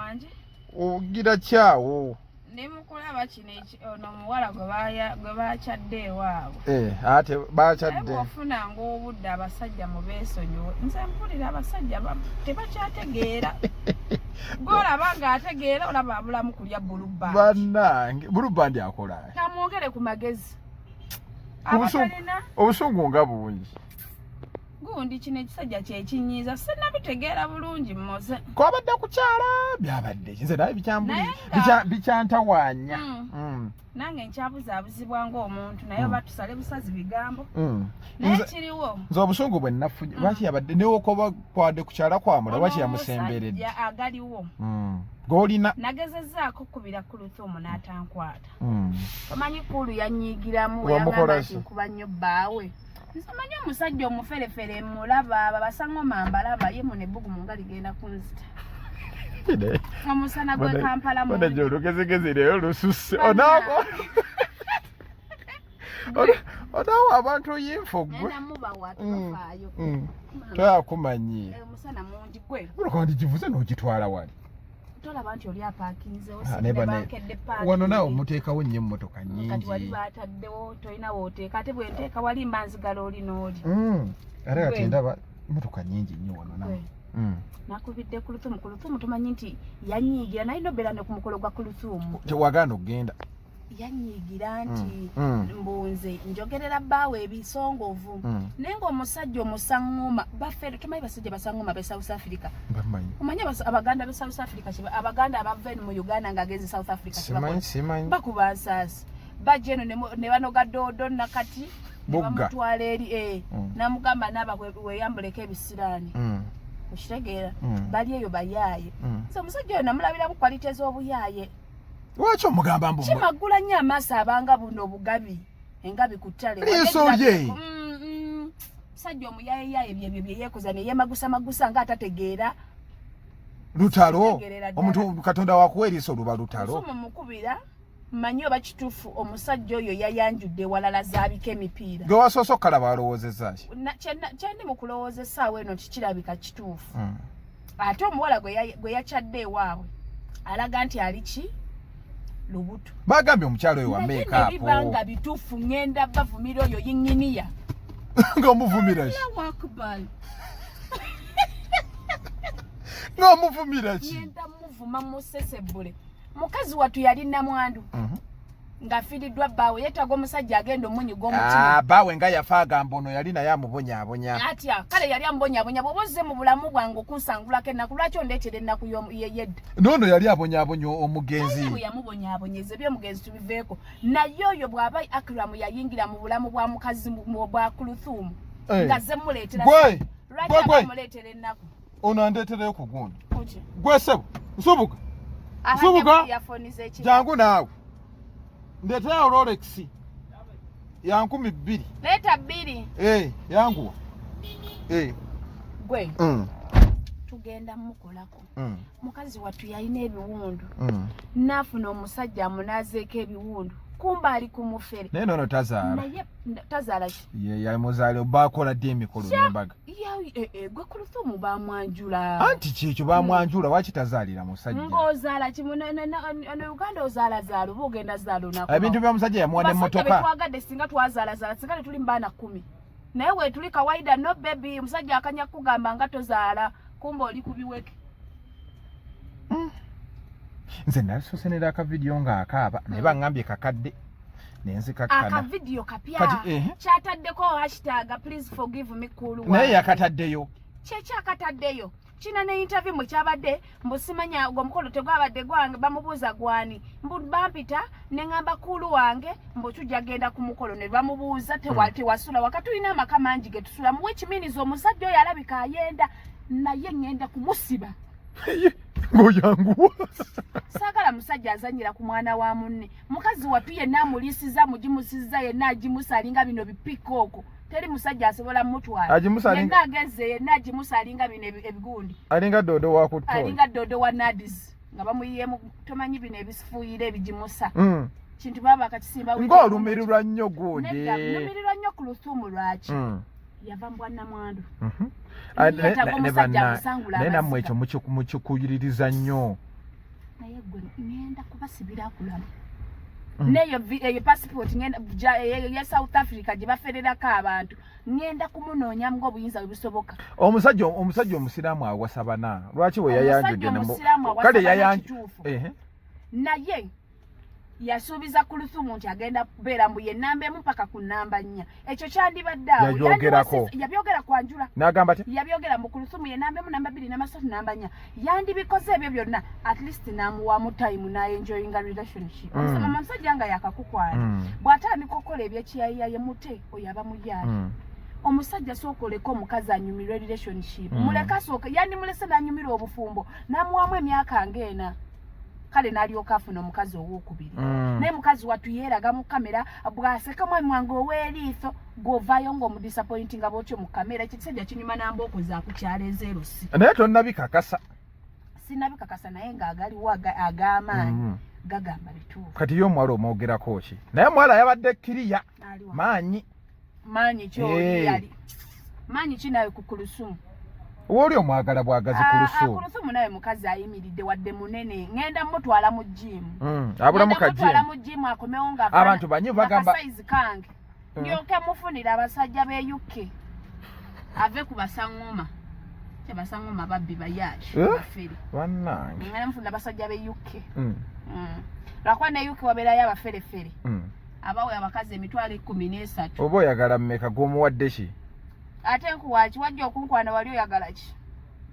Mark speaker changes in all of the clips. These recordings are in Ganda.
Speaker 1: Wangi.
Speaker 2: Ogira kyawo.
Speaker 1: Ndi mukulaba kino ono omuwala gwe bakyadde ewaabwe.
Speaker 2: Eh, ate bakyadde.
Speaker 1: Naye bw'ofunanga obudde abasajja mubeesonyiwe. Nze mpulira abasajja tebakyategeera. Gw'olaba ng'ategeera olaba abulamu kulya bulubandi.
Speaker 2: Bannange, bulubandi akola.
Speaker 1: Kamwongere ku magezi.
Speaker 2: Obusungu nga bungi.
Speaker 1: Gundi kino ekisajja kyekinyiiza sinabitegeera bulungi muze
Speaker 2: kwabadde kukyala byabadde nze naye bikyantawaanya
Speaker 1: Nange nkyabuzaabuzibwa ng'omuntu naye oba tusale busazi bigambo naye kiriwo
Speaker 2: nze obusungu bwe nafunye lwaki yabadde newokoba kwadde kukyala kwamula lwaki yamusemberedde
Speaker 1: agaliwo
Speaker 2: g'olina
Speaker 1: nagezezaako okukubira Kuluthumu n'atankwata. Omanyi Kulu yanyiigiramu yagamba nti nkuba nnyo bbaawe. Nsomanyi omusajja omuferefere mulaba aba basangoma mbalaba ye muno ebbugumu nga ligenda kunzita. Omusana gwe Kampala mu.
Speaker 2: Bana olugezigezi leero lususse. Onaako. Onawo abantu yinfo gwe.
Speaker 1: Namubawa tebafaayo.
Speaker 2: Toyakumanyi.
Speaker 1: Omusana mungi gwe.
Speaker 2: Muloko ndigivuze n'ogitwala wali.
Speaker 1: Tolaba nti oli apaakinzewo
Speaker 2: wano naawe muteekawo nnyo emmotoka nnyingi
Speaker 1: kati wali baataddewo tolina wooteeka ate bwe nteeka wali mba nzigala oli n'oli
Speaker 2: ate kati ndaba emmotoka nnyingi nnyo wano nawe
Speaker 1: Nakubidde Kuluthumu. Kuluthumu tumanyi nti yanyiigira naye nobeera ne ku mukolo gwa Kuluthumu
Speaker 2: tewagaana okugenda.
Speaker 1: Yanyiigira nti mbunze njogerera bbaawe ebisongovu naye ng'omusajja omusaŋŋoma bafere tomanyi basajja basaŋŋoma be South Africa omanyi abaganda be South Africa abaganda abava eno mu Uganda ng'agenze South Africa bakuba nsaasi bajja eno ne banoga doodo nakati bamutwala eri namugamba naaba weyambuleko ebisiraani okitegeera bali eyo bayaaye so omusajja oyo namulabiramu kwalite z'obuyaaye.
Speaker 2: Lwaki omugamba mbu
Speaker 1: kimaggula nnyo amaaso abanga buno obugabi engabi ku ttale
Speaker 2: liiso lye
Speaker 1: musajja omuyayeyaye byebyo bye yeekoza ne yeemagusamagusa nga atategeera
Speaker 2: lutalo omuntu Katonda wakuwa eriiso luba lutalo
Speaker 1: mukubira mmanyi oba kituufu omusajja oyo yayanjudde walala zaabika emipiira
Speaker 2: gwe wasoose okukalaba alowoozezza ki
Speaker 1: kyendi mu kulowooza essaawa eno nti kirabika kituufu ate omuwala gwe yakyadde ewaabwe alaga nti ali ki lubuto
Speaker 2: bagambye omukyalo oyo wa makeup
Speaker 1: bibanga bituufu ngenda bavumira oyo yinginiya
Speaker 2: ng'omuvumira ki ng'omuvumira ki
Speaker 1: ngenda muvuma musesebbule mukazi wattu yali namwandu ng'afiiriddwa bbaawe yeetaaga omusajja agenda omunyiga omutima.
Speaker 2: Bbaawe nga yafa agamba ono yali naye amubonyaabonya.
Speaker 1: Atya kale yali amubonyaabonya bw'oba ozze mu bulamu bwange okunsangulako ennaku lwaki ondeetera ennaku yedda?
Speaker 2: Noono yali abonyaabonya omugenzi.
Speaker 1: Bwe yamubonyaabonyeza eby'omugenzi tubiveeko naye oyo bw'aba Akram yayingira mu bulamu bwa mukazi bwa Kuluthumu nga ze muleetera lwaki abamuleetera ennaku?
Speaker 2: Ono andeetereyo ku gundi. Gwe ssebo nsubuga nsubuga jangu naawe ndeeterayo Rolex ya 2000.
Speaker 1: Leeta 2.
Speaker 2: Yanguwa.
Speaker 1: Gwe tugenda mukolako. Mukazi wattu yalina ebiwundu naafuna omusajja amunaazeeko ebiwundu kumba ali ku mufere
Speaker 2: naye nono tazaala
Speaker 1: naye tazaala ki
Speaker 2: ye yamuzaala bakola ddi emikolo n'embaga
Speaker 1: gwe Kuluthumu bamwanjula
Speaker 2: anti kyekyo bamwanjula waki tazaalira musajja
Speaker 1: ng'ozaala kimu no Uganda ozaala zaala oba ogenda zaala onaku
Speaker 2: ebintu bya musajja yamuwa n'emmotoka
Speaker 1: twagadde singa twazaalazaala singa tetuli mu baana 10 naye weetuli kawaida no baby omusajja akanya kugamba nga tozaala kumba oli ku biweke
Speaker 2: Nze nalisoose nera akavidiyo ng'akaaba naye bangambye kakadde nenzikakkana
Speaker 1: akavidiyo kapya kyataddeko hashtag please forgive me cool
Speaker 2: naye yakataddeyo
Speaker 1: kyekyakataddeyo kina ne interview mwe kyabadde mbu simanya ogwo omukolo tegwabadde gwange bamubuuza gwani mbu bampita ne ŋŋamba kuulu wange mbu tujja genda ku mukolo ne bamubuuza tewasula waka tulina amaka mangi ge tusulamu which means omusajja oyo alabika ayenda naye ŋŋenda kumusiba
Speaker 2: ng'oyanguwa
Speaker 1: saagala musajja azannyira ku mwana wa munne mukazi wattu yenna amuliisiza mugimusiza yenna agimusa alinga bino bipikooko teri musajja asobola mutwala yenna ageze yenna agimusa alinga bino ebigundi
Speaker 2: alinga dodo wa kutoyi
Speaker 1: alinga dodo wa nadis nga bamuyiyemu tomanyi bino ebisifuuyira ebigimusa kintu baba akakisimba
Speaker 2: ng'olumirirwa nnyo gundi
Speaker 1: lumirirwa nnyo ku lusuumu lwaki yava mu bwannamwandu
Speaker 2: Naye nammwe ekyo mukikuyiririza nnyo.
Speaker 1: Naye gwe ŋŋenda kubasibira akulamu. Neyo eyo passport ngenda ya South Africa gye bafererako abantu, ŋŋenda kumunoonyamu ng'obuyinza bwe busoboka.
Speaker 2: Omusajja omusiraamu awasa bana, lwaki we yayanjudde?
Speaker 1: Omusiraamu awasa
Speaker 2: kale
Speaker 1: bana,
Speaker 2: yayanju
Speaker 1: kituufu. Naye yasuubiza Kuluthumu nti agenda kubeera mbu ye namba 1 mpaka ku namba 4. Ekyo kyandibadde awo.
Speaker 2: Yabyogerako.
Speaker 1: Yabyogera kwanjula.
Speaker 2: N'agamba ti
Speaker 1: Yabyogera mu Kuluthumu ye namba 1, namba 2, namba 3, namba 4. Yandibikoze ebyo byonna, at least n'amuwamu time n'aenjoyinga relationship. Omusajja nga yakakukwana, bw'atandika okukola ebyekiyayiyaye, mute oyo aba muyaaye. Omusajja sooka oleke omukazi anyumirwe relationship. Muleke asooke, yandimulese n'anyumirwa obufumbo, n'amuwamu emyaka ng'ena, kale n'alyoka afuna omukazi owokubiri. Naye mukazi wattu yeeraga mu kamera, bw'aseka, mwami wange ow'eriiso, gw'ovaayo ng'omudisappointinga bwotyo mu kamera. Ekyo kisajja kinyuma nambooko zakukyala ezeerusi.
Speaker 2: Naye tonnabikakasa.
Speaker 1: Sinabikakasa, naye ng'agaliwo ag'amaanyi gagamba bituufu.
Speaker 2: Kati ye omuwala omwogerako ki? Naye omuwala yabadde kiriya.
Speaker 1: Aliwa?
Speaker 2: Maanyi.
Speaker 1: Maanyi ki? Oli yali maanyi ki nawe ku Kulusumu?
Speaker 2: Wooli omwagala bwagazi ku lusu.
Speaker 1: Kulusumu nawe mukazi ayimiridde, wadde munene, ŋŋenda mutwala mu gym.
Speaker 2: Abulamu
Speaker 1: Ngenda mutwala
Speaker 2: kajimu.
Speaker 1: mu gym akomewo nga
Speaker 2: Abantu banyi bagamba
Speaker 1: akasayizi kange, ndyoke mufunire abasajja b'e UK, ave ku basaŋŋoma. Kyebasaŋŋoma babbi, bayaaye, bafere.
Speaker 2: Bannange.
Speaker 1: Ngenda mufunira abasajja b'e UK. Lwakuba ne UK wabeerayo abaferefere abawe abakazi 130,000.
Speaker 2: Oba oyagala mmeka? Gw'omuwadde ki?
Speaker 1: Ate nkuwaki? Wajja okunkwana, wali oyagala ki?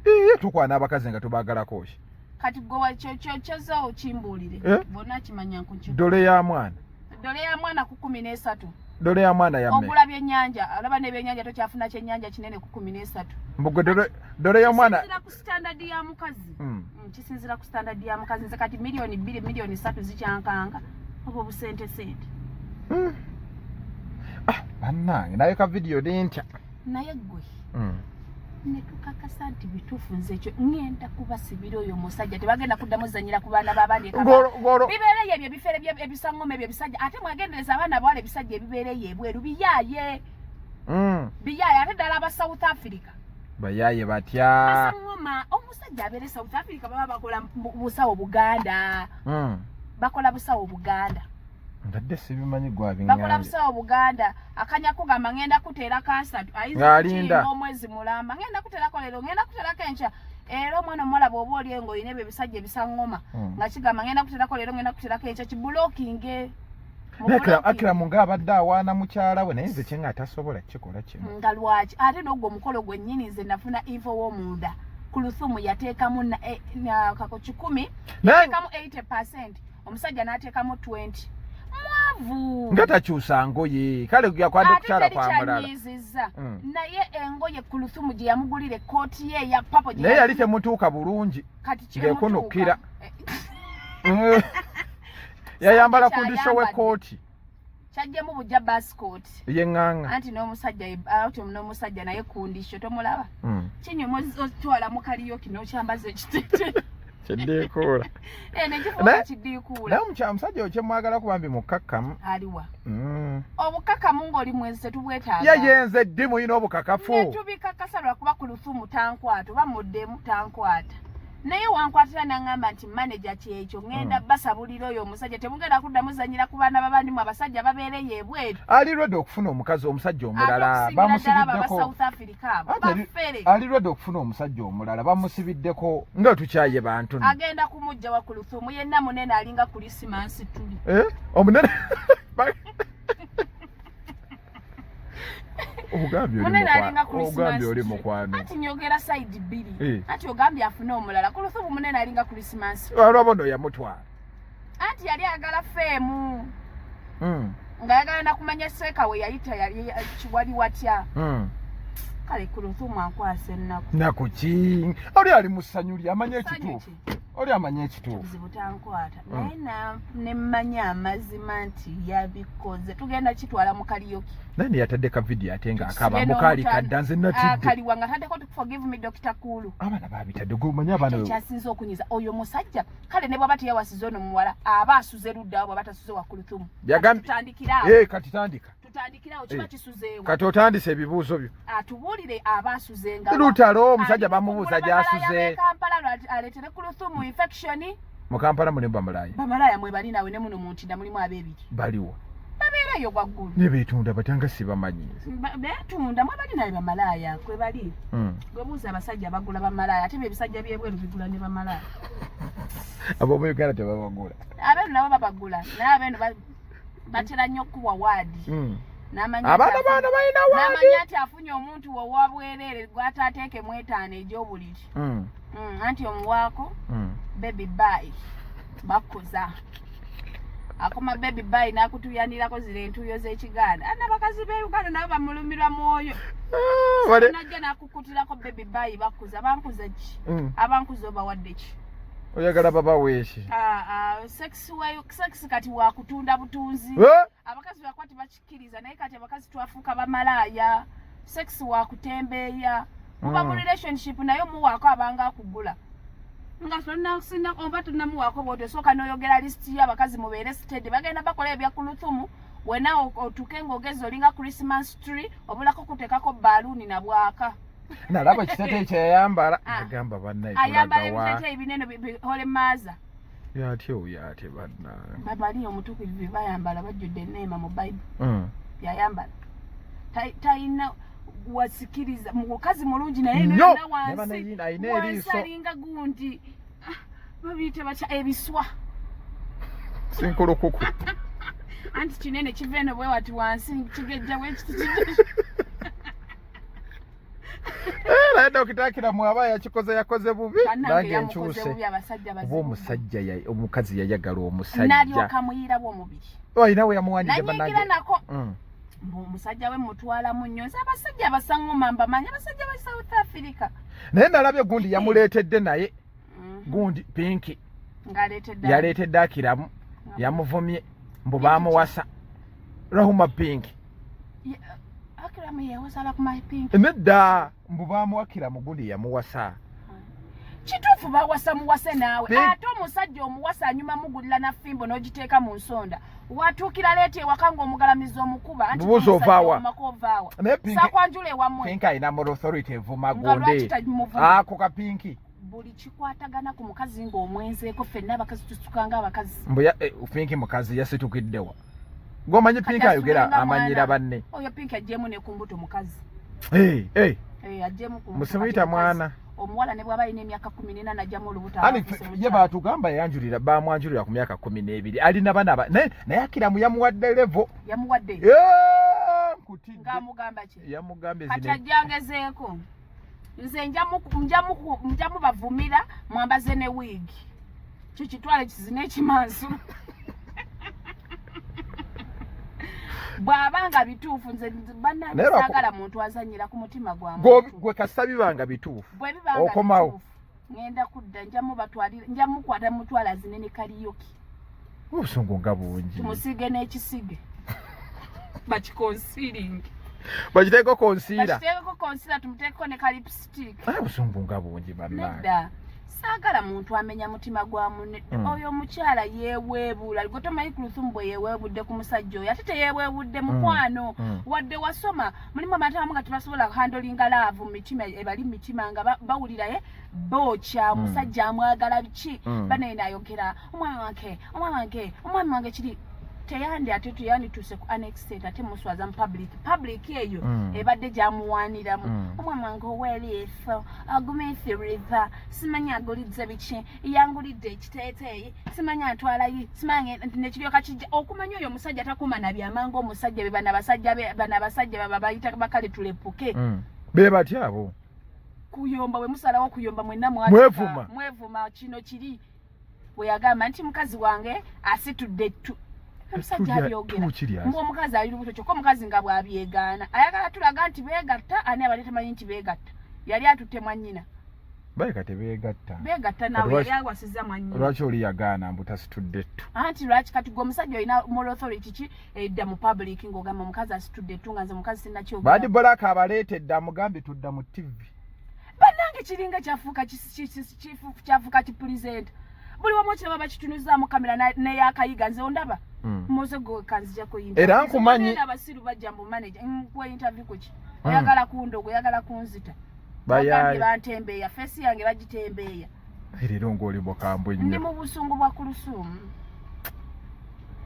Speaker 2: Ee, tukwana abakazi nga tubagalako ki?
Speaker 1: Kati gwe kyozza okimbuulire.
Speaker 2: Eh?
Speaker 1: Bonna kimanya nkuki.
Speaker 2: Dole ya mwana.
Speaker 1: Dole ya mwana ku 13.
Speaker 2: Dole ya mwana ya mmeka?
Speaker 1: Ogula byennyanja, olaba n'ebyennyanja tokyafuna kyennyanja kinene ku 13.
Speaker 2: Mbugwe dole ya mwana.
Speaker 1: Kisinziira ku standard ya mukazi. Kisinziira ku standard ya mukazi. Nze kati miliyoni 2, miliyoni 3 zikyankanga, oba obusente sente.
Speaker 2: Ah, bannange, naye ka vidiyo lintya.
Speaker 1: Naye gwe ne tukakasa nti bituufu. Nze ekyo ŋŋenda kubasibira oyo omusajja, tebagenda kuddamu zanyira ku baana b'abandi.
Speaker 2: Ng'olwo
Speaker 1: Bibeereyo ebyo ebifere ebisaŋŋoma ebyo ebisajja. Ate mwegendereza abaana abawala, ebisajja ebibeereyo ebweru biyaaye. Biyaaye, ate ddala aba South Africa.
Speaker 2: Bayaaye batya?
Speaker 1: Basaŋŋoma. Omusajja abeere South Africa, baba bakola busawo Buganda. Bakola busawo Buganda.
Speaker 2: Mbadde sibimanyi.
Speaker 1: Bakola
Speaker 2: Gwabiŋŋambye.
Speaker 1: busawo Buganda. Akanya kugamba ngenda kuteerako 30, ayinza
Speaker 2: Ng'alinda.
Speaker 1: okukiyimba omwezi mulamba, ngenda kuteerako leero, ngenda kuteerako enkya. Era omwana omuwala bw'oba oli engo olina ebyo ebisajja ebisaŋŋoma nga kigamba ngenda kuteerako leero, ngenda kuteerako enkya, kiblockinge.
Speaker 2: Naye Akiramu ng'abadde awaana mukyala we, naye nze kyenga atasobola kikola kino.
Speaker 1: Nga lwaki? Ate n'ogwo omukolo gwennyini, nze nafuna info w'omunda, Kuluthumu yateekamu kako 100, yateekamu 80, omusajja n'ateekamu 20. Mwavu.
Speaker 2: Nga takyusa ngoye, kale yakwadde
Speaker 1: Ate
Speaker 2: kukyala
Speaker 1: teri
Speaker 2: kwa mulala.
Speaker 1: kyanyiizizza. Naye engoye Kuluthumu gye yamugulira, ekkooti ye eya purple gye
Speaker 2: Naye yali temutuuka bulungi.
Speaker 1: Kati
Speaker 2: ng'ekunukira.
Speaker 1: kimutuuka.
Speaker 2: Yayambala
Speaker 1: Kyayambadde.
Speaker 2: kundisho w'ekkooti.
Speaker 1: Kyajjemu bujja basikooti.
Speaker 2: Yeŋŋaŋa.
Speaker 1: Anti n'omusajja ate n'omusajja naye kundisho tomulaba. Kinyuma otwala mu kaliyoki n'okyambaza ekitete.
Speaker 2: Kiddiikuula.
Speaker 1: Nekifuuka kiddiikuula.
Speaker 2: Naye omusajja oyo kyemwagala kuba mbi mukkakkamu.
Speaker 1: Aliwa? Obukakamu ng'oli mwenzi tetubwetaaga.
Speaker 2: Ye yenze ddi muyina obukakafu?
Speaker 1: Netubikakasa lwakuba ku Luthumu tankwata, oba muddemu tankwata, naye wankwatira naŋŋamba nti manager kyekyo ŋŋenda basabulira oyo omusajja, temugenda kuddamu zanyira ku baana babandimu, abasajja babeereyo ebweru.
Speaker 2: Ali ready okufuna omukazi, omusajja
Speaker 1: Ate
Speaker 2: omulala.
Speaker 1: okusingira ddala abo aba
Speaker 2: Bamusibiddeko.
Speaker 1: South Africa, abo
Speaker 2: Ate
Speaker 1: bafere.
Speaker 2: Ali ready okufuna omusajja omulala, bamusibiddeko nga tukyaye bantu nno.
Speaker 1: Agenda kumujja wa Kuluthumu? Yenna munene alinga kulisimansi tuli.
Speaker 2: Eh? Omunene ogambye oli
Speaker 1: Munene alinga
Speaker 2: ogambye oli
Speaker 1: Christmas.
Speaker 2: mukwano.
Speaker 1: Anti nyogera side bbiri. Anti ogambye afune omulala, Kuluthumu munene alinga Christmas.
Speaker 2: Olwabo no yamutwala.
Speaker 1: Anti yali ayagala fame. Ng'ayagala nakumanya seeka we yayita yali wali watya. Kale Kuluthumu ankwasa ennaku.
Speaker 2: Naku ki? Oli ali mu ssanyu lye, amanyi
Speaker 1: Ssanyu
Speaker 2: ekituufu.
Speaker 1: ki?
Speaker 2: Oli amanyi ekituufu.
Speaker 1: Buzibu tankwata. Naye ne mmanya amazima nti yabikoze, tugenda kitwala mu kaliyoki.
Speaker 2: Naye neyatadde ka vidiyo ate ng'akaaba
Speaker 1: Tusibe
Speaker 2: mukaali
Speaker 1: n'omutano.
Speaker 2: kadda, nze natidde.
Speaker 1: Kaliwa nga taddeko to forgive me Dr. Kulu.
Speaker 2: Abaana babitadde, gwe omanyi abaana
Speaker 1: Ekyasinze okunyiza, oyo musajja kale ne bw'aba teyawasiza ono muwala, aba asuze luddawo bw'aba tasuze wa Kuluthumu? Tutandikire awo.
Speaker 2: Eh, kati tandika.
Speaker 1: Tutandikire awo, kiba kisuzeewo.
Speaker 2: Kati otandise ebibuuzo byo.
Speaker 1: Atubuulire aba asuze nga
Speaker 2: Lutalo omusajja bamubuuza gy'asuze.
Speaker 1: Kampala aleetere Kuluthumu infection.
Speaker 2: Mu Kampala mulimu bamalaaya?
Speaker 1: Bamalaaya mwebali nawe, ne muno mu Ntinda mulimu ab'ebiri.
Speaker 2: Baliwa?
Speaker 1: Babeerayo waggulu.
Speaker 2: Ne beetunda batya nga sibamanyi nze?
Speaker 1: Beetunda, mwebali naye bamalaaya kwebali. Gwebuuza abasajja bagula bamalaaya, ate bebisajja byebweru bigula ne bamalaaya.
Speaker 2: Ab'omu Uganda tebabagula?
Speaker 1: Abeeru nabo babagula, naye abeeno batera nnyo okukuwa waadi.
Speaker 2: Abaana baano balina waadi.
Speaker 1: N'amanya nti afunye omuntu owabwereere gw'ataateekemu 5 egy'obuliri. Anti omuwaako baby bye bakkuza akoma baby bye n'akutuyanirako zira entuuyo z'Ekiganda. Ana abakazi b'e Uganda nabo bamulumirwa mwoyo. Najja n'akukutirako baby bye bakkuza, bankuza ki? Abankuza obawadde ki?
Speaker 2: Oyagala babaweeki?
Speaker 1: Sex sex kati wakutunda butunzi. Abakazi bakwati bakikkiriza, naye kati abakazi twafuuka bamalaaya. Sex wakutembeeya, muba mu relationship naye omuwaako abanga akugula nga tonasina oba tonamuwaako bwoti osooka n'oyogera list y'abakazi mubeere steady, bagenda bakola ebya kuluthumu wena otuuke ng'ogeza olinga Christmas tree, obulako kuteekako baluuni na bwaka.
Speaker 2: Nalaba ekiteeteeyi kyeyayambala. Agamba bannaye
Speaker 1: Ayambala
Speaker 2: tulagawa.
Speaker 1: Ebiteeteeyi binene hole maaza.
Speaker 2: Yatya oyo ate bannange.
Speaker 1: Babali omutuukirivu bye bayambala bajjudde eneema mu Bayibuli. Byayambala talina wasikiriza mukazi mulungi naye
Speaker 2: Nnyo.
Speaker 1: yonna
Speaker 2: Naye
Speaker 1: wansi
Speaker 2: alina
Speaker 1: wansi
Speaker 2: eriiso.
Speaker 1: Alinga gundi. Babiyita batya ebiswa?
Speaker 2: Sinkulukuku.
Speaker 1: Anti kinene kiva eno bwe wati wansi kigejja bwekiti kijja.
Speaker 2: Naye Dokita Akiramu aba yakikoze, yakoze bubi.
Speaker 1: Bannange
Speaker 2: Nange
Speaker 1: yamukoze
Speaker 2: nkyuse.
Speaker 1: bubi, abasajja
Speaker 2: Oba
Speaker 1: bazibu.
Speaker 2: omusajja omukazi yayagala omusajja.
Speaker 1: N'alyoka muyirawo omubiri.
Speaker 2: Olina we yamuwanidde.
Speaker 1: Nanyigira
Speaker 2: Bannange.
Speaker 1: nako. Mbu omusajja we mutwalamu nnyo. Nze abasajja abasaŋŋoma mbamanyi, abasajja ba South Africa.
Speaker 2: Naye nalabye gundi yamuleetedde naye gundi Pinki.
Speaker 1: Ng'aleetedde.
Speaker 2: Yaleetedde Akiramu, yamuvumye mbu baamuwasa Rahuma Pinki.
Speaker 1: Akiramu yewasala ku my Pink?
Speaker 2: Nedda, mbu baamuwakira mu gundi yamuwasa.
Speaker 1: Kituufu bawasa muwase naawe. Ate omusajja omuwasa anyuma mugulira na fimbo n'ogiteeka mu nsonda, watuukira leeti ewaka ng'omugalamiza omukuba anti
Speaker 2: Bubuuza
Speaker 1: omusajja
Speaker 2: ovaawa.
Speaker 1: omaka ovaawa.
Speaker 2: Naye Pinki
Speaker 1: Sakwanjula ewammwe.
Speaker 2: Pinki alina moral authority evuma
Speaker 1: Nga lwaki
Speaker 2: gundi.
Speaker 1: tamuvuma?
Speaker 2: Ako ka Pinki.
Speaker 1: Buli kikwatagana ku mukazi ng'omwenzeeko, ffenna abakazi tusituka ng'abakazi.
Speaker 2: Mbu Pinki mukazi yasitukiddewa? Gwomanyi
Speaker 1: Kati
Speaker 2: Pinki ayogera
Speaker 1: asulenga
Speaker 2: amanyira
Speaker 1: mwana.
Speaker 2: banne.
Speaker 1: Oyo Pinki aggyemu ne ku mbuto mukazi.
Speaker 2: Hey, hey.
Speaker 1: Eh, aggyemu ku mbuto
Speaker 2: Musimuyita
Speaker 1: kati mukazi.
Speaker 2: mwana.
Speaker 1: Omuwala ne bw'aba alina emyaka 14 ajjamu olubuto
Speaker 2: Ani
Speaker 1: aba afuuse
Speaker 2: ye
Speaker 1: mukyala.
Speaker 2: Baatugamba yayanjulira, bamwanjulira ku myaka 12, alina bana naye Akiramu yamuwadde level.
Speaker 1: Yamuwadde.
Speaker 2: Nkutidde.
Speaker 1: Ng'amugamba ki?
Speaker 2: Yamugambye
Speaker 1: Kati
Speaker 2: zino
Speaker 1: ajja ngezeeko nze nja mubavumira mwambaze ne wiigi kikitwale kizina ekimansu bw'aba nga bituufu. Nze bannange
Speaker 2: Naye
Speaker 1: saagala muntu azannyira ku mutima gwa muntu.
Speaker 2: Gwe kasita bibanga bituufu,
Speaker 1: Bwe biba nga
Speaker 2: okomawo.
Speaker 1: bituufu, ŋŋenda kudda nja mubatwalira, nja mukwata mutwala zinene karaoke.
Speaker 2: Obusungu nga bungi.
Speaker 1: Tumusige n'ekisige bakiconcealing.
Speaker 2: Bakiteeko concealer.
Speaker 1: Bakiteekeko concealer, tumuteekeko ne ka lipstick.
Speaker 2: Ah, obusungu nga bungi bannange.
Speaker 1: Nedda, saagala muntu amenya mutima gwa munne. Oyo omukyala yeeweebuula, gwe tomanyi Kuluthumu bwe yeeweebudde ku musajja oyo, ate teyeeweebudde mukwano. Wadde wasoma mulimu abantu abamu nga tebasobola handlinga love mu mitima, ebali mu mitima nga bawulira ye bookya. Omusajja amwagala biki? Banaye nayogera omwami wange, omwami wange, omwami wange, kiri teyandi ate teyandituuse ku an extent ate muswaza mu public. Public eyo ebadde gyamuwaaniramu. Omwami wange ow'eriiso agumiikiriza, simanyi agulidde biki, yangulidde ekiteeteeyi, simanyi antwalayi, simanyi nekiryoka kijja okumanya oyo omusajja takuuma na byamanga. Omusajja be bano abasajja bano abasajja baba bayita bakale tulepuke.
Speaker 2: Be batya abo?
Speaker 1: Kuyomba bwe musalawo okuyomba mwenna
Speaker 2: Mwevuma.
Speaker 1: Mwevuma. Kino kiri bwe yagamba nti mukazi wange asitudde ettu, omusajja abyogera
Speaker 2: Tu kiri
Speaker 1: mbu omukazi ali lubuto, kyokka omukazi nga bw'abyegaana ayagala tulaga nti beegatta. Ani abadde tamanyi nti beegatta? Yali atutte mwannyina.
Speaker 2: Baleka tebeegatta.
Speaker 1: Beegatta naawe. Yali awasizza mwannyina.
Speaker 2: Lwaki oli yagaana mbu tasitudde ettu?
Speaker 1: Anti lwaki kati gwe omusajja olina moral authority ki edda mu public ng'ogamba omukazi asitudde ettu nga nze omukazi sinnakyogera?
Speaker 2: Bad Black abaleetedde, amugambye tudda mu TV.
Speaker 1: Bannange kiringa kyafuuka kyafuuka kipresenter, buli wamu okiraba bakitunuzaamu kamera neyakayiga. Nze ondaba muze gwe kanzijako.
Speaker 2: Era nkumanyi.
Speaker 1: Abasiru bajja mbu manager nkuwa interview kuki? Oyagala kundogo, oyagala kunzita.
Speaker 2: Bayaaye.
Speaker 1: Bagambye bantembeeya, face yange bagitembeeya.
Speaker 2: Leero ng'oli mukambwe
Speaker 1: Ndi
Speaker 2: nnyo.
Speaker 1: mu busungu bwa Kulusumu.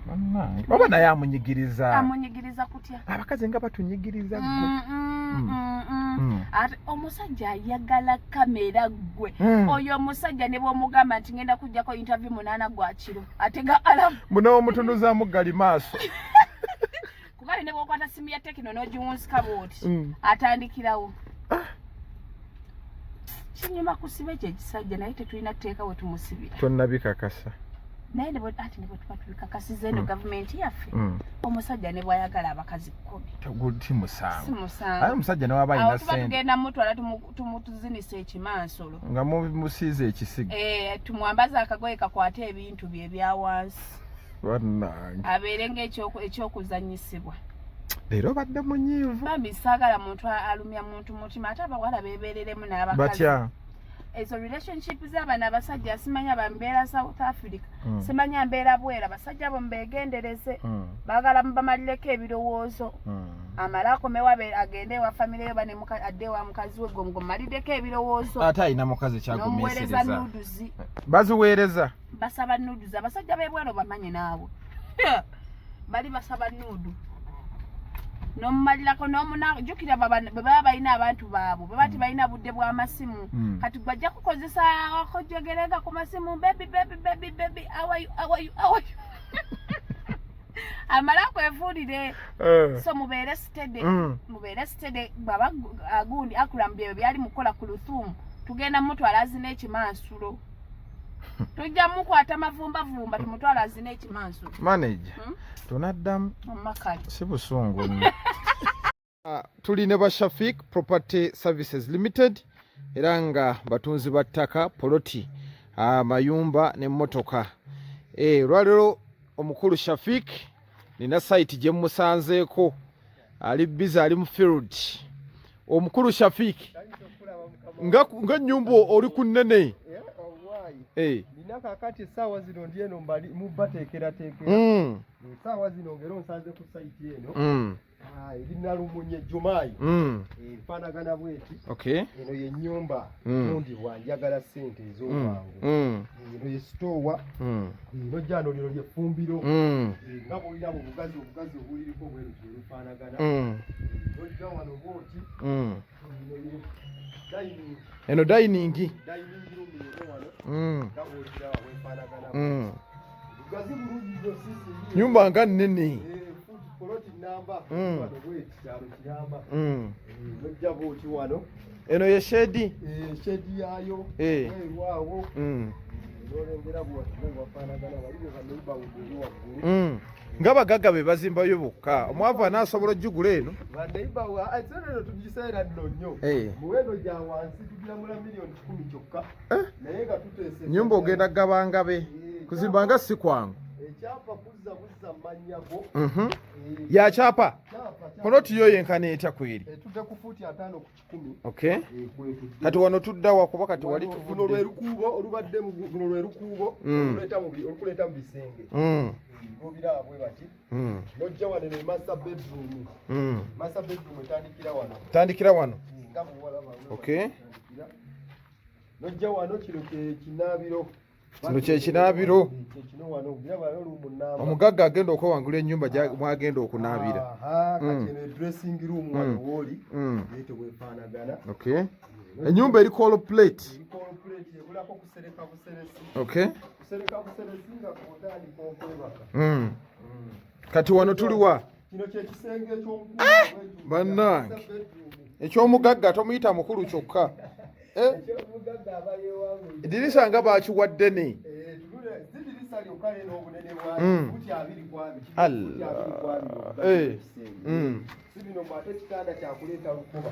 Speaker 2: Bannange, oba naye amunyigiriza.
Speaker 1: Amunyigiriza kutya?
Speaker 2: Abakazi nga batunyigiriza ggwe.
Speaker 1: Ate omusajja ayagala kamera ggwe. Oyo omusajja ne bw'omugamba nti ngenda kujjako interview 8 gwa kiro, atega alarm.
Speaker 2: Muno omutunuzaamu gali maaso.
Speaker 1: Kuba ne bw'okwata simu ya Tecno n'ogiwunzika bw'oti, atandikirawo. Kinyuma kusiba ekyo ekisajja, naye tetulina tteeka we tumusibira.
Speaker 2: Tonnabikakasa.
Speaker 1: Naye ati ne bwe tuba tubikakasiza eno gavumenti yaffe, omusajja ne bw'ayagala abakazi 10,
Speaker 2: Ti
Speaker 1: si
Speaker 2: musango.
Speaker 1: musango.
Speaker 2: Aye omusajja ne waba
Speaker 1: Awo
Speaker 2: alina
Speaker 1: tuba
Speaker 2: sente
Speaker 1: tugenda mutwala tumutuzinisa ekimansolo.
Speaker 2: Nga musiize ekisiga.
Speaker 1: Eh, tumwambaze akagoye kakwate ebintu bye ebya wansi.
Speaker 2: Bannange.
Speaker 1: Abeere ng'ekyokuzannyisibwa.
Speaker 2: Leero obadde munyiivu.
Speaker 1: Bambi, saagala muntu alumya muntu mutima, ate abawala beebereremu n'abakazi.
Speaker 2: Batya?
Speaker 1: Ezo relationship z'abano abasajja, simanya bambeera South Africa, simanya mbeera bwera, basajja abo mubeegendereze. Baagala mubamalireko ebirowoozo. Amale akomewo agende ewa famire yo, bane adde ewa mukazi we, gwe ng'omumaliddeko ebirowoozo.
Speaker 2: Ate alina mukazi
Speaker 1: N'omuweereza
Speaker 2: kyagumiisiriza.
Speaker 1: Nudes.
Speaker 2: Baziweereza.
Speaker 1: Basaba nudes. Abasajja b'ebweru bamanye naabwe bali basaba nude, n'omumalirako n'omuna. Jjukira bwe baba balina abantu baabwe, baba tebalina budde bw'amasimu. Kati gwajja kukozesa akojogerega ku masimu, "Baby, baby, baby, baby, how are you, how are you, how are you?" Amale akwefuulire. So mubeere steady. Mubeere steady. Bwaba agundi akulamu byebyo byali mukukola ku Luthumu, tugenda mutwala azina ekimansulo. Tujja mukwata mavumbavumba, tumutwala azina ekimansulo.
Speaker 2: Manager. Tunaddamu.
Speaker 1: Omumakali.
Speaker 2: Si busungu nnyo. Ah, tuli ne ba Shafik Property Services Limited, era nga batunzi ba ttaka, poloti, amayumba n'emmotoka. Olwaleero omukulu Shafik nina site gye mmusanzeeko, ali busy, ali mu field. Omukulu Shafik, nga ennyumba oli ku nnene.
Speaker 3: Nina kakati essaawa zino ndi eno mbali mubateekerateekera. Essaawa zino ngero nsanze ku site eno. Ah, eri Nalumunye Jumaayi. Efaanagana bweti. Eno ye nnyumba tundibwa, njagala ssente ez'obwangu. Eno ye sitoowa. Eno jjano lino lyeffumbiro. Nga bwoliraba obugazi, obugazi obuliriko bweru bwerufaanagana. Ojja wano bwoti. Eno ye dining.
Speaker 2: Eno dining.
Speaker 3: Dining room eno wano. Nga bwoliraba bwefaanagana. Bugazi bulungi nnyo sisi.
Speaker 2: Nyumba nga nnene.
Speaker 3: Poloti namba wano bweti, kyalo kiramba. Nojja bwoti wano.
Speaker 2: Eno ye shed.
Speaker 3: Shed yaayo. Bweru awo. Nolengera bwoti bwafaanagana, waliwo ka neighborhood eri waggulu.
Speaker 2: Nga bagagga be bazimbayo bokka, omwavu anaasobola ojjugula eno?
Speaker 3: Baneighborhood ate eno tugiseera nno nnyo. Muwendo gya wansi, tugiramula miliyoni 10 kyokka. Naye nga tuteese.
Speaker 2: Nyumba ogenda gabangabe. Kuzimba nga si kwangu.
Speaker 3: Ekyapa kuzza buzza mannya go.
Speaker 2: Yakyapa.
Speaker 3: Kyapa, kyapa.
Speaker 2: Poloti yo yenkana etya kweri?
Speaker 3: Etudde ku fuuti 50 ku 100. Kwetudde.
Speaker 2: Kati wano tudda wa? Kuba kati wali
Speaker 3: Wano- luno
Speaker 2: tuvudde.
Speaker 3: lwe lukuubo olubadde luno lwe lukuubo olukuleeta mu bisenge. Lubiraba bwe bati. Nojja wano ne master bedroom. Master bedroom etandikira wano.
Speaker 2: Tandikira wano.
Speaker 3: Nga bw'olaba wano etandikira. Nojja wano, kino kye kinaabiro.
Speaker 2: Kino kye kinaabiro.
Speaker 3: Kye kino wano, biraba room namba.
Speaker 2: Omugagga agenda okwewangula ennyumba mwagenda okunaabira.
Speaker 3: Aha, kati eno dressing room wano wooli. Bwetyo bwefaanagana.
Speaker 2: Okay, ennyumba eri call plate.
Speaker 3: Eri complete, ebulako kusereka buseresi. Kusereka buseresi nga kwotandika okwebaka.
Speaker 2: Kati wano tuliwa?
Speaker 3: Kino kye kisenge eky'omukulu.
Speaker 2: Bannange. Ekyomugagga tomuyita mukulu kyokka.
Speaker 3: Ekyomugagga aba yeewangulira.
Speaker 2: Edirisa nga bakiwa ddene.
Speaker 3: Zidirisa lyokka lino obunene bwalyo futi 20.
Speaker 2: Allah.
Speaker 3: Futi 20 obugazi bw'ekisenge. Si bino mbu ate kitanda kyakuleeta lukoba.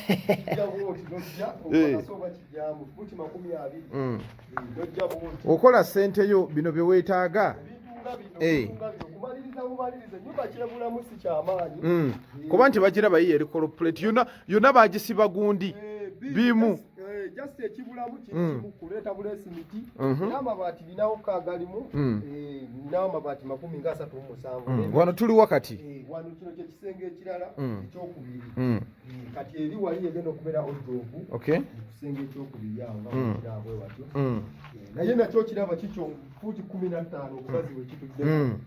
Speaker 3: Kijja bw'oti nojja okakasa oba kijjamu futi 20. Nojja bw'oti.
Speaker 2: Okola ssente yo, bino bye weetaaga.
Speaker 3: Ebintu nga bino, ebintu nga bino kumaliriza bumaliriza, ennyumba kyebulamu si kyamaanyi.
Speaker 2: Kuba nti bagiraba yiyo eri call plate yonna yonna, bagisiba gundi biimu.
Speaker 3: Just ekibulamu kiri kimu, kuleeta buleesi miti. Era amabaati ninawo kagalimu, ninawo amabaati 37.
Speaker 2: Wano tuli wakati.
Speaker 3: Wano kino kyekisenge ekirala ekyokubiri. Kati eri wali egenda okubeera wardrobe. Ekisenge ekyokubiri awo nga bwekiraba bwe batyo. Naye nakyo kiraba kikyo fuuti 15 obugazi bwe kituddeko.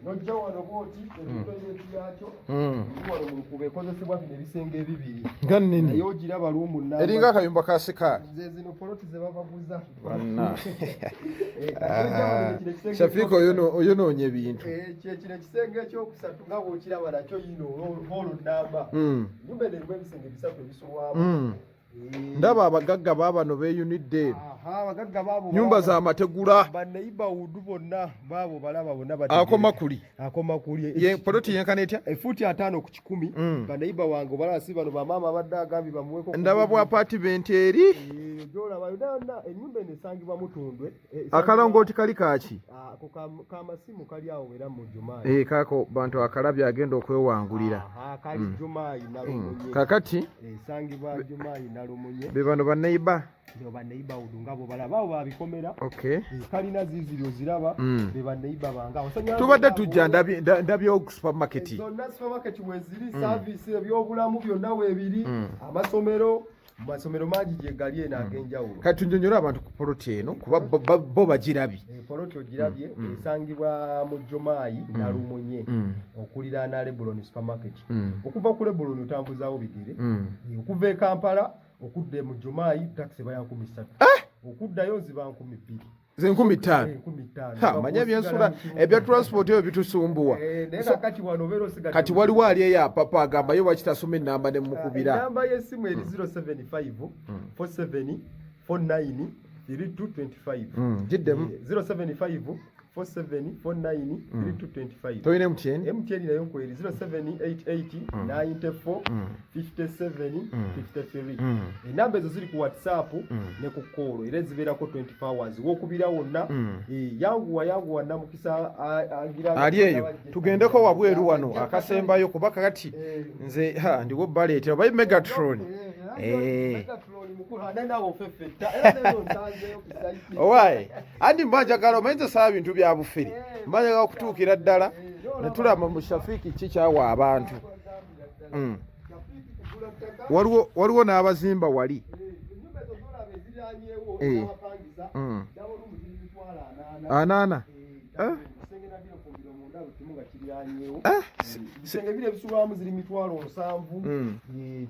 Speaker 3: Nojja wano bwoti, toilet yakyo eri wano mu lukuubo, ekozesebwa bino ebisenge ebibiri.
Speaker 2: Nga nnene.
Speaker 3: Naye ogiraba room namba.
Speaker 2: Eringa akayumba ka sikaali.
Speaker 3: Ze zino poloti ze babaguza.
Speaker 2: Banna.
Speaker 3: Kati ojja wano kino ekisenge
Speaker 2: Shafiika, oyonoonya ebintu.
Speaker 3: Kye kino ekisenge ekyokusatu nga bw'okiraba nakyo yino hall namba. Nyumba eno erimu ebisenge bisatu ebisulwamu.
Speaker 2: Ndaba abagagga baabano beeyunidde eno.
Speaker 3: Aha, abagagga baabo
Speaker 2: Nyumba
Speaker 3: balaba.
Speaker 2: za mategula.
Speaker 3: Banneighborhood bonna baabo balaba bonna bategeera.
Speaker 2: Akoma kuli.
Speaker 3: Akoma kuli.
Speaker 2: Ye poloti yenkana etya?
Speaker 3: Efuuti 50 ku 100. Baneighbor wange obalaba, si bano bamaama abadde agambye bamuweko ku
Speaker 2: Ndaba
Speaker 3: mubiri.
Speaker 2: bwa apartment eri.
Speaker 3: Gyolaba yonna yonna ennyumba eno esangibwa Mutundwe. Esangibwa-
Speaker 2: Akalongooti kali kaaki?
Speaker 3: Ah, ako kamasimu kali awo era mu Jumaayi.
Speaker 2: Kaako bantu akalabye agenda okwewangulira.
Speaker 3: Aha, kali Jumaayi Nalumunye.
Speaker 2: Kakati
Speaker 3: Esangibwa Jumaayi Nalumunye.
Speaker 2: Be bano baneighbor.
Speaker 3: Be baneighborhood nga bo balaba abo babikomera. Kalina ziiziri oziraba. Be baneighbor bange Amasannyalaze
Speaker 2: Tubadde
Speaker 3: gaabo.
Speaker 2: tujja ndabye supermarket.
Speaker 3: Zonna supermarket weziri, service ebyobulamu byonna weebiri, amasomero, mu masomero mangi gye gali eno ag'enjawulo.
Speaker 2: Kati tunnyonnyole abantu ku poloti eno kuba bo bagirabye.
Speaker 3: Poloti ogirabye, esangibwa mu Jomaayi Nalumunye, okuliraana Lebron supermarket. Okuva ku Lebron otambuzaawo bigere. Okuva e Kampala okudda mu Jomaayi takisi eba ya 3000, okuddayo ziba 2000.
Speaker 2: Ze 5000?
Speaker 3: 5000.
Speaker 2: Ha, manya ebyensula ebya transport ebyo bitusumbuwa.
Speaker 3: Naye kakati wano obeera osigadde.
Speaker 2: Kati waliwo ali eyo apapa agamba ye wakitasoma enamba ne mukubira.
Speaker 3: Enamba y'essimu eri 075 47 49 3225.
Speaker 2: Giddemu.
Speaker 3: 075 47 49 3225.
Speaker 2: Toyina MTN?
Speaker 3: MTN nayo nkweri 0788 94 57 53. Enamba ezo ziri ku WhatsApp ne ku call, era ezibeerako 24 hours wokubira wonna. Yanguwa yanguwa, Namukisa agira.
Speaker 2: Ali eyo tugendeko wabweru wano akasembayo kuba kakati nze ha ndiwo baleetera bayi Megatron. Owaaye andi mba njagala omanyi nze saaba bintu bya bufere, mba njagala okutuukira ddala ne tulaba mu Shafiiki ki kyawa abantu. Waliwo n'abazimba wali. 40. Eh? Eh,
Speaker 3: Ebisenge biri ebisulwamu ziri 70,000,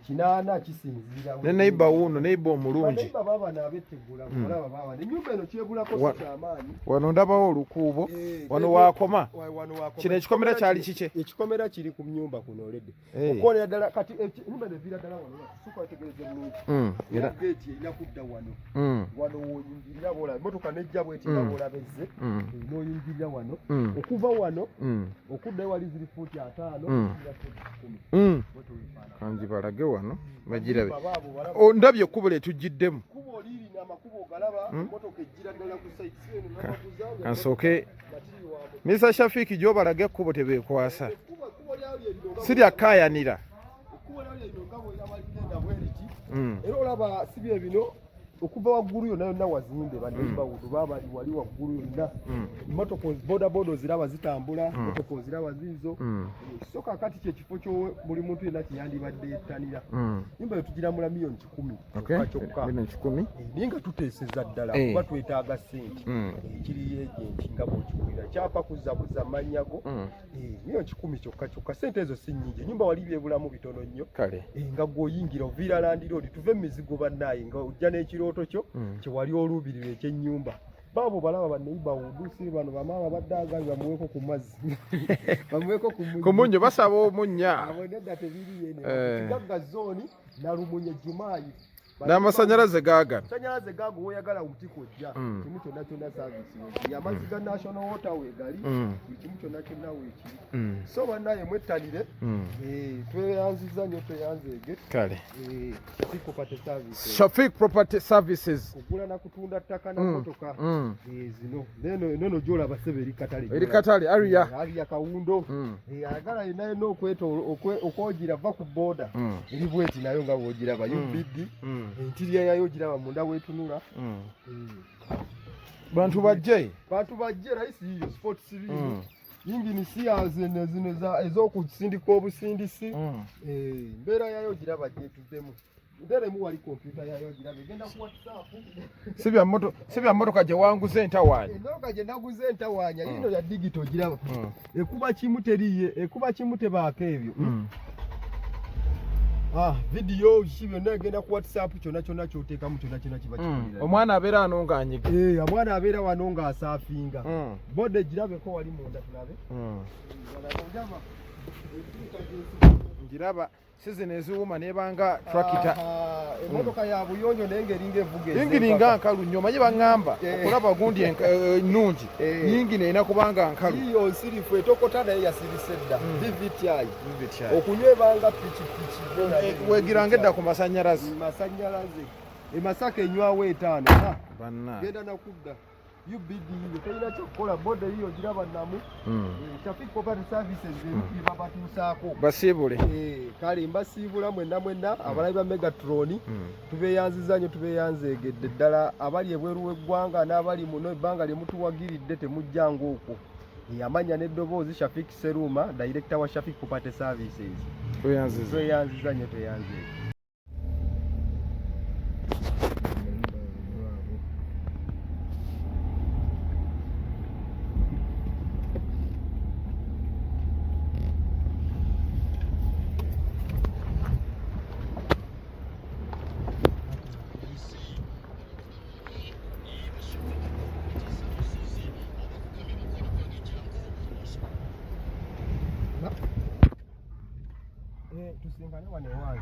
Speaker 3: 80,000, kisinziira.
Speaker 2: Ne neighbor wuuno, neighbor omulungi.
Speaker 3: Baneighbor baabano abettegula, olaba baabano ennyumba eno kyebulako si kyamaanyi.
Speaker 2: Wano ndabawo olukuubo. Wano waakoma.
Speaker 3: Wano wakoma.
Speaker 2: Kino ekikomera kyali kike?
Speaker 3: Ekikomera kiri ku nyumba kuno already. Okukolera ddala kati ennyumba eno eviira ddala wano, suka wetegereze bulungi. Era geeti erina kudda wano. Wano woyingirira bwolaba emotoka nejja bweti nga bwolaba ezze. N'oyingirira wano. Okuva wano okuddayo wali ziri fuuti 50, zira fuuti 100. Bwetyo weefaanana.
Speaker 2: Kanzibalage wano bagirabe.
Speaker 3: Baabo balaba.
Speaker 2: Oh, ndabye ekkubo lyetujjiddemu.
Speaker 3: Kkubo liirina amakubo ogalaba, emmotoka ejjira ddala ku site, si eno nabaguza.
Speaker 2: Kansooke
Speaker 3: Material waabwe.
Speaker 2: Mr Shafiiki gy'obalaga ekkubo tebeekwasa.
Speaker 3: Ekkubo lyayo lyerino nga
Speaker 2: Si lyakaayanira.
Speaker 3: Ekkubo lyayo lyerino nga bw'olaba ligenda bwe riti. Era olaba si bye bino okuva waggulu yonna yonna wazimbe baneighborhood babali wali waggulu yonna. Emmotoka boda boda oziraba zitambula, emmotoka oziraba ziizo. So kakati kyekifo kyo buli muntu yenna kyeyandibadde yettanira. Nyumba yo tugiramula 100,000,000 kyokka kyokka.
Speaker 2: 100,000,000.
Speaker 3: Naye nga tuteeseza ddala kuba twetaaga ssente. Kiri agent nga bw'okiwulira kyapa kuzza buzza mannya go. 100,000,000 kyokka kyokka, ssente ezo si nnyingi, ennyumba wali byebulamu bitono nnyo. Nga gw'oyingira oviira landiroodi, tuve mu mizigo bannaaye, nga ojja n'ekirooto kyo kyewali oluubirira ekyennyumba. Baabo balaba baneighborhood, si bano bamaama badde agambye bamuweeko ku mazzi, bamuweeko ku munnyo.
Speaker 2: Ku munnyo, basaba omunnya.
Speaker 3: Abo nedda tebiri eno. Kigagga zone Nalumunye Jumaayi.
Speaker 2: N'amasannyalaze gaagano.
Speaker 3: Masanyalaze gaago, woyagala omuti kwojja. Kimu kyonna kyonna service weekiri, amazzi ga National Water weegali. Buli kimu kyonna kyonna weekiri. So bannaye mwettanire. Tweyanziza nnyo, tweyanzeege.
Speaker 2: Kale.
Speaker 3: Shafiq Property Services.
Speaker 2: Shafiq Property Services.
Speaker 3: Kugula na kutunda ttaka na motoka. Zino neno gyolaba sebe eri katale.
Speaker 2: Eri katale area.
Speaker 3: Area Kawundo. Ayagala yenna yenna okwogira va ku boda. Eri bweti nayo nga bwogiraba UBD. Entiriya yayo giraba munda wetunula.
Speaker 2: Bantu bajje.
Speaker 3: Bantu bajje rahisi yiyo sports mm. Yingini si zino zino za ez'okusindika obusindisi. Embeera yayo giraba gyetuddemu. Nteremu wali kompyuta yayo giraba egenda ku WhatsApp.
Speaker 2: Si bya mmotoka gye wanguze entawaanya.
Speaker 3: Emmotoka gye naguze entawaanya yino ya digito giraba. Ekuba kimu teriye, ekuba kimu tebaako ebyo. Video ki byonna egenda ku WhatsApp kyonna kyonna ky'oteekamu kyonna kyonna kiba kikulira.
Speaker 2: Omwana abeera wano ng'anyiga.
Speaker 3: Omwana abeera wano ng'asaafinga. Bode girabeko wali munda tulabe.
Speaker 2: Ngiraba sizoni eziwuma nebanga tractor.
Speaker 3: Emmotoka ya buyonjo naye ng'eringa evuga
Speaker 2: ez'empaka. Yingini nga nkalu nnyo, omanyi baŋŋamba okulaba gundi ennungi yingini erina kubanga nkalu.
Speaker 3: Iyo nsirifu etokota naye yasirise dda. VVTi. Okunywa ebanga pikipiki.
Speaker 2: Wegiranga edda ku masannyalaze.
Speaker 3: Masannyalaze. E Masaka enywawo 5. Genda nakudda. UBD yo terina kyakukola, bode yiyo giraba namu. Shafik Property Services ebintu babatuusaako.
Speaker 2: Basiibule.
Speaker 3: Kale mbasiibula mwenna mwenna abalabi ba Megatron. Tubeeyanziza nnyo, tubeeyanzeegedde ddala abali ebweru w'eggwanga n'abali muno ebbanga lye mutuwagiridde temujjanga okwo. Amanya n'eddoboozi Shafik Seruma, director wa Shafik Property Services. Tweyanziza nnyo, tweyanzeege. Tusinkane wano ewange.